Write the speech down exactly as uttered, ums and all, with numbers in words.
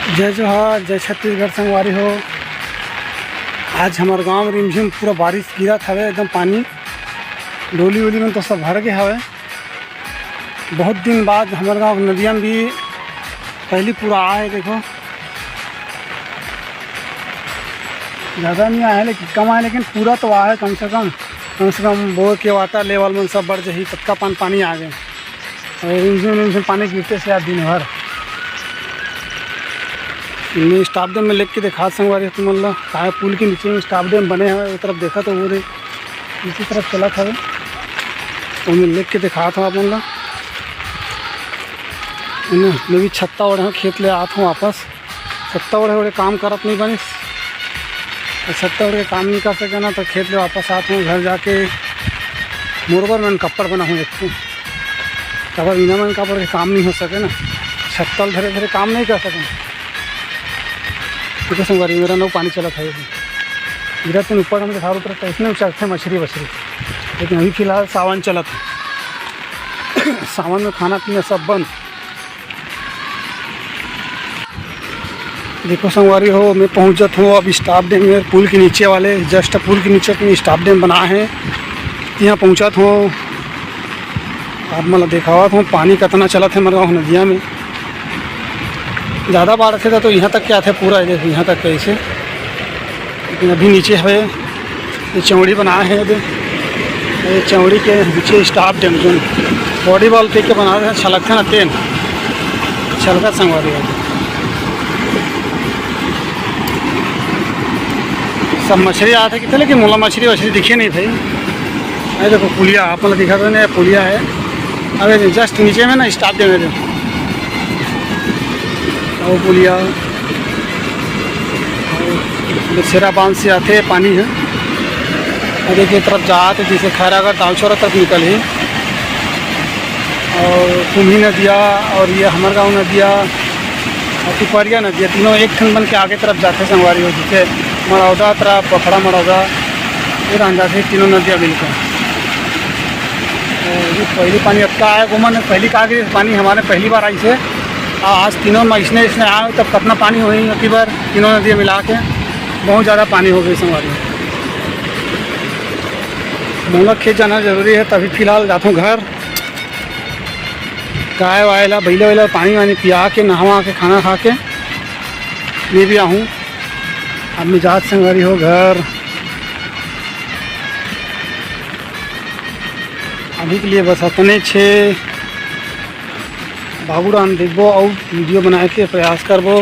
जय जोहार, जय छत्तीसगढ़ संगवारी हो। आज हमर गांव रिमझिम पूरा बारिश गिरत हवे, एकदम पानी, डोली वोली मन तो सब भर गे हवे। बहुत दिन बाद हमर गांव के नदिया में भी पहली पूरा आए। देखो, ज़्यादा नहीं आए, लेकिन कम आए, लेकिन पूरा तो आए कम से कम। कम से कम बोर के वाटर लेवल मन सब बढ़ जाही, ततका पान पानी आ गए। और रिमझिम रिमझिम पानी गिरते से आज दिन भर। मैं स्टाफ डैम में लेके दिखा संगवारी तुमन ला, काहे पुल के नीचे में स्टाफ डैम बने हवे, वो तरफ देखा तो वो दे, इसी तरफ चलत हवे, तो मैं लेके दिखा था आप मन ला। मैं भी छत्ता ओढ़े खेत ले आत हूँ वापस। छत्ता ओढ़े ओढ़े काम करत नहीं बनिस, तो छत्ता ओढ़ के काम नहीं कर सके ना, तो खेत ले वापस आत हूँ घर जाके मुरबर मन कपड़ बनाहूँ एक ठो। काबर बिना मन कापड़ के काम नहीं हो सके ना, छत्ता ल धरे धरे काम नहीं कर सके ना। देखो संगवारी, मेरा नौ पानी चलत है, गिरा तेन ऊपर हम के धार उतरत, तो इसने चलते मछली वछली, लेकिन अभी फिलहाल सावन चलत है। सावन में खाना पीना सब बंद। देखो संगवारी हो, मैं पहुंचत हूँ अब स्टाफ डैम में, पुल के नीचे वाले, जस्ट पुल के नीचे में स्टाफ डैम बना है। यहाँ पहुंचत हूँ, आप मन ला देखावत हूँ पानी कितना चलत है हमर गाँव नदिया में। ज़्यादा बाढ़ थे तो यहाँ तक क्या थे, पूरा ये देखो यहाँ तक कैसे, लेकिन अभी नीचे हवे, ये चौड़ी बनाए हे अभी। ये चौड़ी के नीचे स्टाफ डैम, जो बॉडी वॉल फेंक के बना रहे हैं, छलकथे ना तेन, छलका संगवारी है। सब मछली आते कितने, लेकिन मोला मछली वछली दिखे नहीं भाई। अरे देखो पुलिया, आप मतलब दिखा दो ना, पुलिया है। अबे जस्ट नीचे में ना स्टाफ डैम है, और पुलिया, बछेरा बांध से आते पानी है। और देखिए तरफ जाते जैसे खैरागढ़ दामचौरा तरफ निकल ही, और कुम्ही नदिया और ये हमर गांव नदिया और पिपरिया नदिया, तीनों एक ठन बन के आगे तरफ जाते संगवारी हो, जैसे मड़ौदा तरफ, बखड़ा मड़ौदा, ये रहन जाते तीनों नदिया मिलकर। तो ये पहली पानी अतका आए, घूमन पहली का गिरे पानी हमारे पहली बार आई से। आ, आज तीनों में इसने, इसने आए, तब कितना पानी होही अबकी बार, तीनों नदियाँ मिला के बहुत ज़्यादा पानी हो गई संगवारी। मोला खेत जाना जरूरी है, तभी फिलहाल जाता हूँ घर। गाय वाय ला, बैला वैला पानी वानी पिया के, नहवा के, खाना खा के मैं भी आहूँ। अब मैं जात संगवारी हो घर। अभी के लिए बस अतने छे। बाबू राम देखबो अउ वीडियो बनाए के प्रयास करबो।